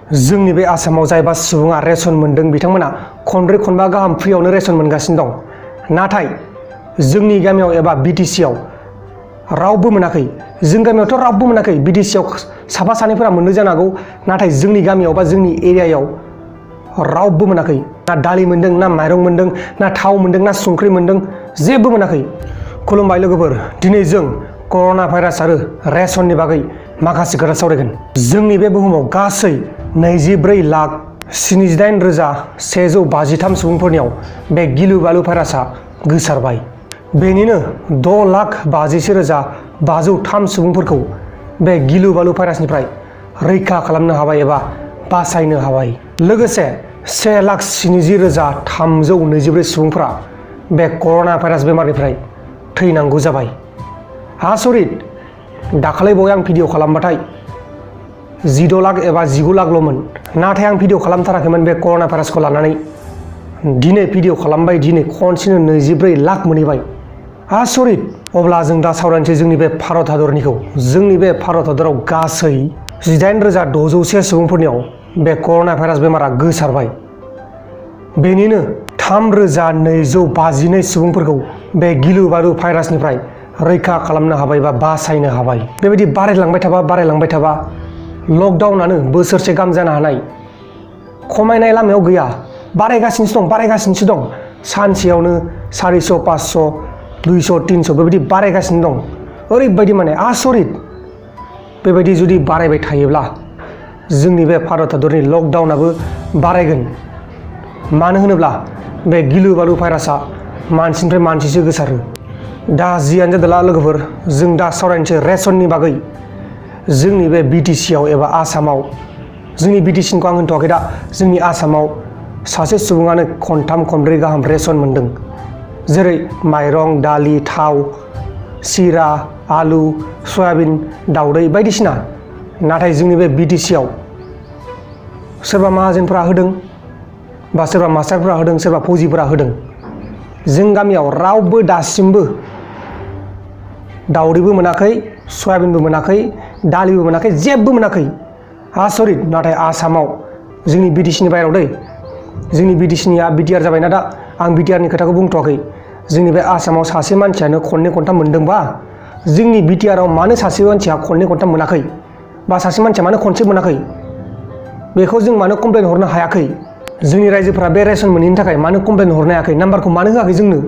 जोंनि बे आसामाव जायबा सुबुङा रेशन मोन्दों बिथांमोना खनब्रै खनबा गाहाम फ्रियावनो रेशन मोनगासिनो दं। नाथाय जोंनि गामियाव एबा बिटिसिआव रावबो मोनाखै। जों गामियावथ' रावबो मोनाखै। बिटिसिआव साफा सानैफोरा मोनदों जानो हागौ, नाथाय जोंनि गामियाव बा जोंनि एरियायाव रावबो मोनाखै। ना दालि मोन्दों, ना माइरं मोन्दों, ना थाव मोन्दों, ना संख्रि मोन्दों, जेबो मोनाखै। खुलुमबाय लोगोफोर, दिनै जों कर'ना भाइरास आरो रेशननि बागै माखासे खोथा सावरायगोन। जोंनि बे बुहुमाव गासै 24,78,153 सुबुंफोरनियाव बे गिलु बालु भाइरासआ गोसारबाय। बेनिनो 6,52,503 सुबुंफोरखौ बे गिलु बालु भाइरासनिफ्राय रैखा खालामनो हाबाय एबा बासायनो हाबाय। लोगोसे 1,70,324 सुबुंफोरा बे कर'ना भाइरास बेमारनिफ्राय थैनांगौ जाबाय। आसरित, दाखालि बावै आं भिडिअ खालामबाथाय 16 लाख एबा 19 लाखल'मोन, नाथाय आं भिडिअ खालामथाराखैमोन बे कर'ना भाइरासखौ लानानै। दिनै भिडिअ खालामबाय, दिनै खनसेनो 24 लाख मोनहैबाय। आसरित। अब्ला जों दा सावरायनोसै जोंनि बे भारत हादरनिखौ। जोंनि बे भारत हादराव गासै 18,601 सुबुंफोरनियाव बे कर'ना भाइरास बेमारा गोसारबाय। बेनिनो 3,252 सुबुंफोरखौ बे गिलु बालु भाइरासनिफ्राय रैखा खालामनो हाबाय बा बासायनो हाबाय। बेबायदि बारायलांबाय थाबा लकडाउनानो बोसोरसे गाहाम जानो हानाय। खमायनाय लामायाव गैया, बारायगासिनोसो दं। सानसेयावनो 400, 500, 200, 300 बेबायदि बारायगासिनो दं। ओरैबायदि माने आसरित। बेबायदि जुदि बारायबाय थायोब्ला जोंनि बे भारत हादरनि लकडाउनाबो बारायगोन। मानो होनोब्ला बे गिलु बालु भाइरासआ मानसिनिफ्राय मानसिसो गोसारो। दा जियानो जादोला लोगोफोर, जों दा सावरायनोसै रेशननि बागै। जोंनि बे बिटिसिआव एबा आसामाव, जोंनि बिटिसिनिखौ आं होनथ'वाखै दा, जोंनि आसामाव सासे सुबुङानो खनथाम खनब्रै गाहाम रेशन मोन्दों। जेरै माइरं, दालि, थाव, सिरा, आलु, सयाबिन, दाउदै बायदिसिना। नाथाय जोंनि बे बिटिसिआव सोरबा माहाजोनफोरा होदों, बा सोरबा मास्टारफोरा होदों, सोरबा फौजिफोरा होदों। जों गामियाव रावबो दासिमबो दाउदैबो मोनाखै, सयाबिनबो मोनाखै, दालिबो मोनाखै, जेबो मोनाखै। आसरित। नाथाय आसामाव, जोंनि बिटिसिनि बायहेरायाव दै, जोंनि बिटिसिनिया बिटिआर जाबायना दा, आं बिटिआरनि खोथाखौ बुंथ'वाखै। जोंनि बे आसामाव सासे मानसियानो खननै खनथाम मोनदोंबा जोंनि बिटिआराव मानो सासे मानसिया खननै खनथाम मोनाखै, बा सासे मानसिया मानो खनसे मोनाखै, बेखौ जों मानो कमप्लेन हरनो हायाखै? जोंनि रायजोफोरा बे रेशन मोनैनि थाखाय मानो कमप्लेन हरनो हायाखै? नाम्बारखौ मानो होआखै जोंनो?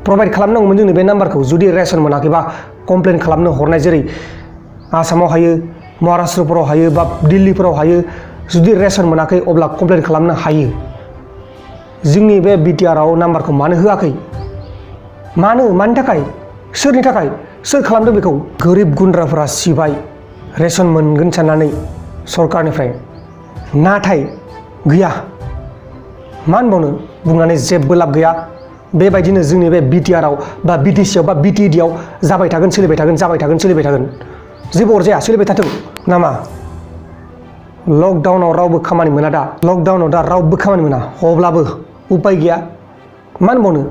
प्रभाइड खालामनांगौमोन जोंनो बे नाम्बारखौ। जुदि रेशन मोनाखैबा कमप्लेन खालामनो हरनाय, जेरै आसामाव हायो, महाराष्ट्रफोराव हायो, बा दिल्लीफोराव हायो। जुदि रेशन मोनाखै अब्ला कमप्लेन खालामनो हायो। जोंनि बे बिटिआराव नाम्बारखौ मानो होआखै? मानि थाखाय? सोरनि थाखाय? सोर खालामदों बेखौ? गोरिब गुन्द्राफोरा सिबाय रेशन मोनगोन साननानै सरकारनिफ्राय, नाथाय गैया। मा होनबावनो, बुंनानै जेबो लाब गैया। बेबायदिनो जोंनि बे बिटिआराव बा बिटिसिआव बा बिटिएडिआव जाबाय थागोन, सोलिबाय थागोन, सोलिबाय थागोन। जेबो अरजाया, सोलिबाय थाथों नामा? लकडाउनाव रावबो खामानि मोना दा, लकडाउनाव दा रावबो खामानि मोना, अब्लाबो उपाय गैया। मा होनबावनो,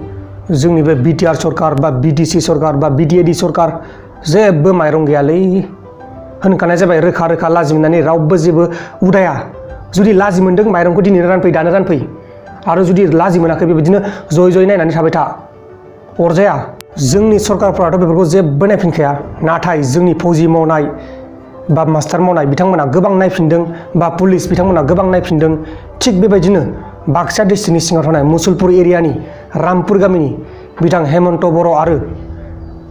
जोंनि बे बिटिआर सरकार बा बिटिसि सरकार बा बिटिएडि सरकार जेबो माइरं गैयालै। होनखानाय जाबाय रोखा रोखा, लाजि मोननानै रावबो जेबो उदाया। जुदि लाजि मोन्दों, माइरंखौ दिनैनो रानफै, दानो रानफै। आरो जुदि लाजि मोनाखै, बेबायदिनो जयै नायनानै थाबाय था, अरजाया। जोंनि सरकारफोराथ' बेफोरखौ जेबो नायफिनखाया। नाथाय जोंनि फौजि मावनाय बा मास्टार मावनाय बिथांमोना गोबां नायफिनदों, बा पुलिस बिथांमोना गोबां नायफिनदों। थिग बेबायदिनो बाक्सा डिस्ट्रिक्टनि सिङाव थानाय मुसलपुर एरियानि रामपुर गामिनि बिथां हेमन्त बर' आरो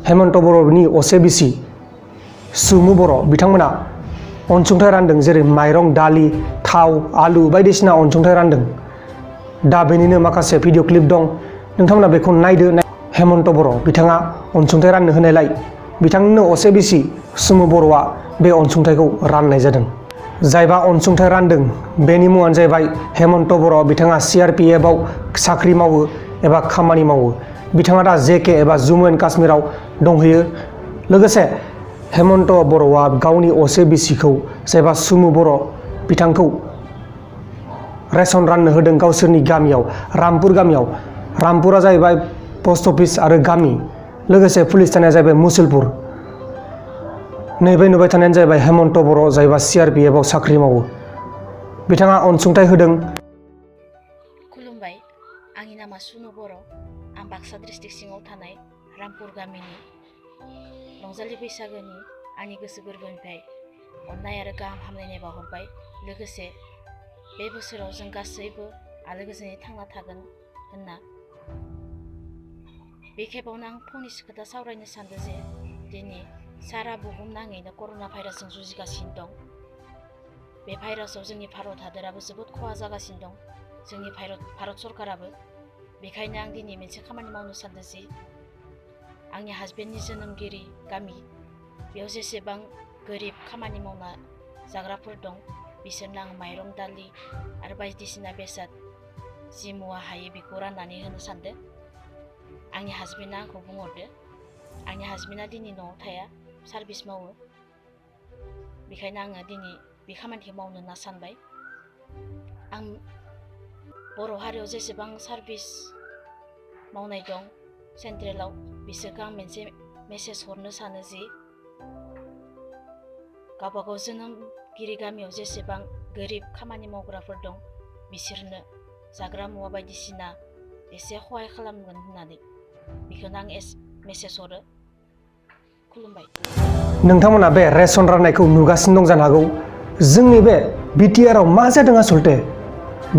हेमन्त बर'नि असे बिसि सुमु बर' बिथांमोना अनसुंथाइ रानदों। जेरै माइरं, दालि, थाव, आलु बायदिसिना अनसुंथाइ रानदों। दा बेनिनो माखासे भिडिअ क्लिप दं, नोंथांमोना बेखौ नायदो। हेमन्त बर' बिथाङा अनसुंथाइ राननो होनायलाय बिथांनो असे बिसि सुमु बर'आ बे अनसुंथाइखौ राननाय जादों। जायबा अनसुंथाइ रानदों बेनि मुङानो जाहैबाय हेमन्त बर'। बिथाङा CRPFआव साख्रि मावो एबा खामानि मावो। बिथाङा दा JK एबा जम्मु एन्ड काश्मीराव दंहैयो। लोगोसे हेमन्त बर'आ गावनि असे बिसिखौ, जायबा सुमु बर', बिथांखौ रेशन राननो होदों गावसोरनि गामियाव, रामपुर गामियाव। रामपुरा जाहैबाय पस्ट अफिस आरो गामि, लोगोसे पुलिस थानाया जाहैबाय मुसलपुर। नैबे नुबाय थानायानो जाहैबाय हेमन्त बर', जायबा CRPFआव साख्रि मावो। बिथाङा अनसुंथाइ होदों। खुलुमबाय, आंनि नामा सुनु बरो। आं बाक्सा डिस्ट्रिक्ट सिङाव थानाय रामपुर गामिनि। रंजालि बैसागोनि आंनि गोसो गोरबोनिफ्राय अननाय आरो गाहाम हामलायनाय बावहरबाय। लोगोसे बे बोसोराव जों गासैबो आलो गोजोनै थांना थागोन होनना। बे खेबावनो आं फंनैसो खोथा सावरायनो सानदों जे दिनै सारा बुहुम नाङैनो कर'ना भाइरासजों जुजिगासिनो दं। बे भाइरासाव जोंनि भारत हादोराबो जोबोद खहा जागासिनो दं, जोंनि भारत सरकाराबो। बेखायनो आं दिनै मोनसे खामानि मावनो सानदों जि आंनि हासबेन्डनि जोनोमगिरि गामि, बेयाव जेसेबां गोरिब खामानि मावना जाग्राफोर दं बिसोरनो आं माइरं दालि आरो बायदिसिना बेसाद जि मुवा हायो बेखौ राननानै होनो सानदों। आंनि हासबेन्डआ आंखौ बुंहरदो। आंनि हासबेन्डआ दिनै न'आव थाया, सार्भिस मावो। बेखायनो आङो दिनै बे खामानिखौ मावनो होनना सानबाय। आं बर' हारियाव जेसेबां सार्भिस मावनाय दं सेन्ट्रेलाव, बिसोरखौ आं मोनसे मेसेज हरनो सानो जि गावबागाव जोनोमगिरि गामियाव जेसेबां गोरिब खामानि मावग्राफोर दं बिसोरनो जाग्रा मुवा बायदिसिना एसे सहाय खालामगोन होननानै। बेखौनो आं मेसेज हरो। खुलुमबाय। नोंथांमोना बे रेशन राननायखौ नुगासिनो दं जानो हागौ। जोंनि बे बिटिआरआव मा जादों आसलते?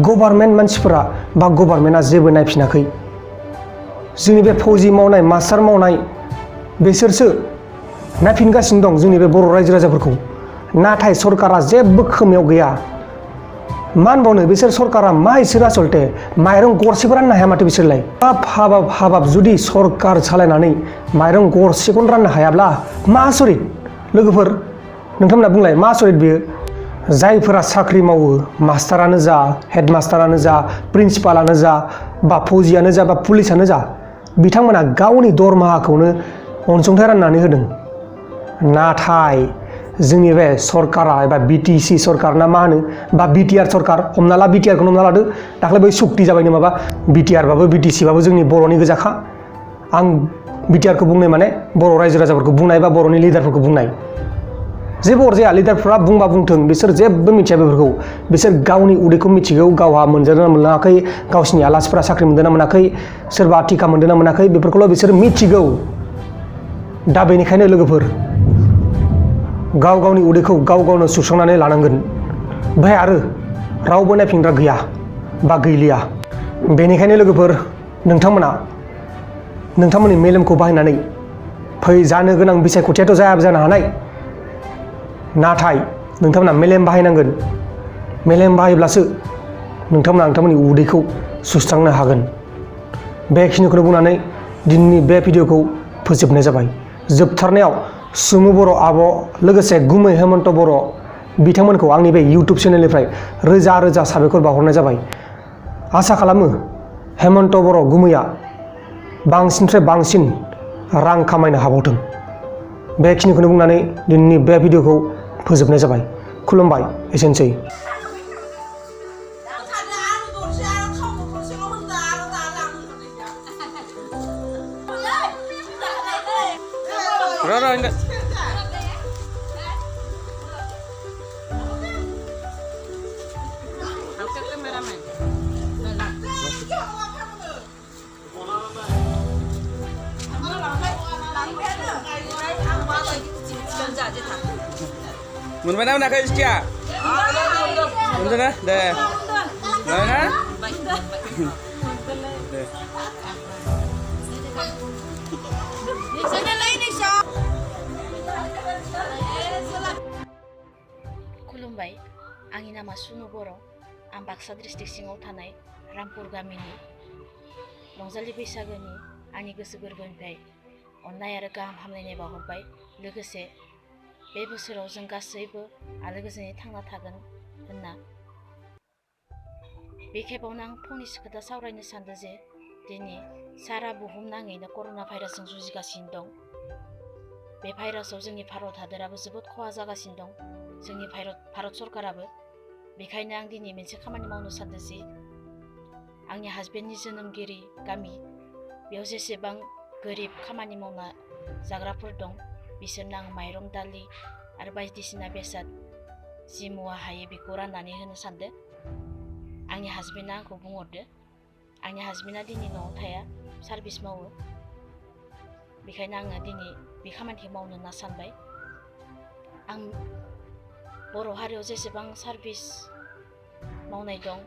गभार्नमेन्ट मानसिफोरा बा गभार्नमेन्टआ जेबो नायफिनाखै। जोंनि बे फौजि मावनाय, मास्टार मावनाय बिसोरसो नायफिनगासिनो दं जोंनि बे बर' रायजो राजाफोरखौ। नाथाय सरकारा जेबो खोमायाव गैया। मा होनबावनो, बिसोर सरकारा मा इसोर आसलते माइरं गरसेबो राननो हाया माथो बिसोरलाय। हाबाब जुदि सरकार सालायनानै माइरं गरसेखौनो राननो हायाब्ला मा आसरित लोगोफोर, नोंथांमोना बुंलाय मा आसरित बेयो? जायफोरा साख्रि मावो, मास्टारानो जा, हेडमास्टारानो जा, प्रिन्सिपालानो जा, बा फौजियानो जा, बा पुलिसानो जा, बिथांमोना गावनि दरमाहाखौनो अनसुंथाइ राननानै होदों। नाथाय जोंनि बे सरकारा एबा बिटिसि सरकार ना मा होनो, बा बिटिआर सरकार, हमना ला बिटिआरखौनो हमना लादो। दाख्लै बै सुक्ति जाबायनो माबा, बिटिआरबाबो बिटिसिबाबो जोंनि बर'नि गोजाखा। आं बिटिआरखौ बुंनाय माने बर' रायजो राजाफोरखौ बुंनाय बा बर'नि लिडारफोरखौ बुंनाय। जेबो अरजाया, लिडारफ्रा बुंबा बुंथों, बिसोर जेबो मिथिया बेफोरखौ। बिसोर गावनि उदैखौ मिथिगौ, गावहा मोनजादों ना मोनाखै, गावसिनि आलासिफोरा साख्रि मोनदों ना मोनाखै, सोरबा टिका मोनदों ना मोनाखै, बेफोरखौल' बिसोर मिथिगौ। दा बेनिखायनो लोगोफोर, गाव गावनि उदैखौ गाव गावनो सुस्रांनानै लानांगोन। ओमफ्राय आरो रावबो नायफिनग्रा गैया बा गैलिया। बेनिखायनो लोगोफोर, नोंथांमोना नोंथांमोननि मेलेमखौ बाहायनानै जानो गोनां बिसायख'थियाथ' जायाबो जानो हानाय, नाथाय नोंथांमोना मेलेम बाहायनांगोन। मेलेम बाहायब्लासो नोंथांमोना नोंथांमोननि उदैखौ सुस्रांनो हागोन। बेखिनिखौनो बुंनानै दिनैनि बे भिडिअखौ फोजोबनाय जाबाय। जोबथारनायाव सुमु बर' आब' लोगोसे गुमै हेमन्त बर' बिथांमोनखौ आंनि बे इउटुब चेनेलनिफ्राय रोजा रोजा साबायखर बावहरनाय जाबाय। आसा खालामो हेमन्त बर' गुमैया बांसिननिफ्राय बांसिन रां खामायनो हाबावथों। बेखिनिखौनो बुंनानै दिनैनि बे भिडिअखौ फोजोबनाय जाबाय। खुलुमबाय, एसेनोसै। मोनबायना मोनाखै जिथिया? मोनदों ना? दे ना? दे। खुलुमबाय, आंनि नामा सुनु बरो। आं बाक्सा डिस्ट्रिक्ट सिङाव थानाय रामपुर गामिनि। रंजालि बैसागोनि आंनि गोसो गोरबोनिफ्राय अननाय आरो गाहाम हामलायनाय बावहरबाय। लोगोसे बे बोसोराव जों गासैबो आलो गोजोनै थांना थागोन होनना। बे खेबावनो आं फंनैसो खोथा सावरायनो सानदों जे दिनै सारा बुहुम नाङैनो कर'ना भाइरासजों जुजिगासिनो दं। बे भाइरासाव जोंनि भारत हादोराबो जोबोद खहा जागासिनो दं, जोंनि भारत सरकाराबो। बेखायनो आं दिनै मोनसे खामानि मावनो सानदों जि आंनि हासबेन्डनि जोनोमगिरि गामि, बेयाव जेसेबां गोरिब खामानि मावना जाग्राफोर दं बिसोरनो आं माइरं दालि आरो बायदिसिना बेसाद जि मुवा हायो बेखौ राननानै होनो सानदों। आंनि हासबेन्डआ आंखौ बुंहरदो। आंनि हासबेन्डआ दिनै न'आव थाया, सार्भिस मावो। बेखायनो आङो दिनै बे खामानिखौ मावनो होनना सानबाय। आं बर' हारियाव जेसेबां सार्भिस मावनाय दं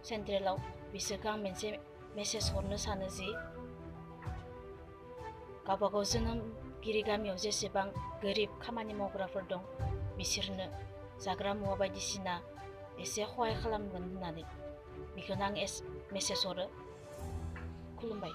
सेन्ट्रेलाव, बिसोरखौ आं मोनसे मेसेज हरनो सानो जि गावबागाव जोनोमगिरि गामियाव जेसेबां गोरिब खामानि मावग्राफोर दं बिसोरनो जाग्रा मुवा बायदिसिना एसे सहाय खालामगोन होननानै। बेखौनो आं मेसेज हरो। खुलुमबाय।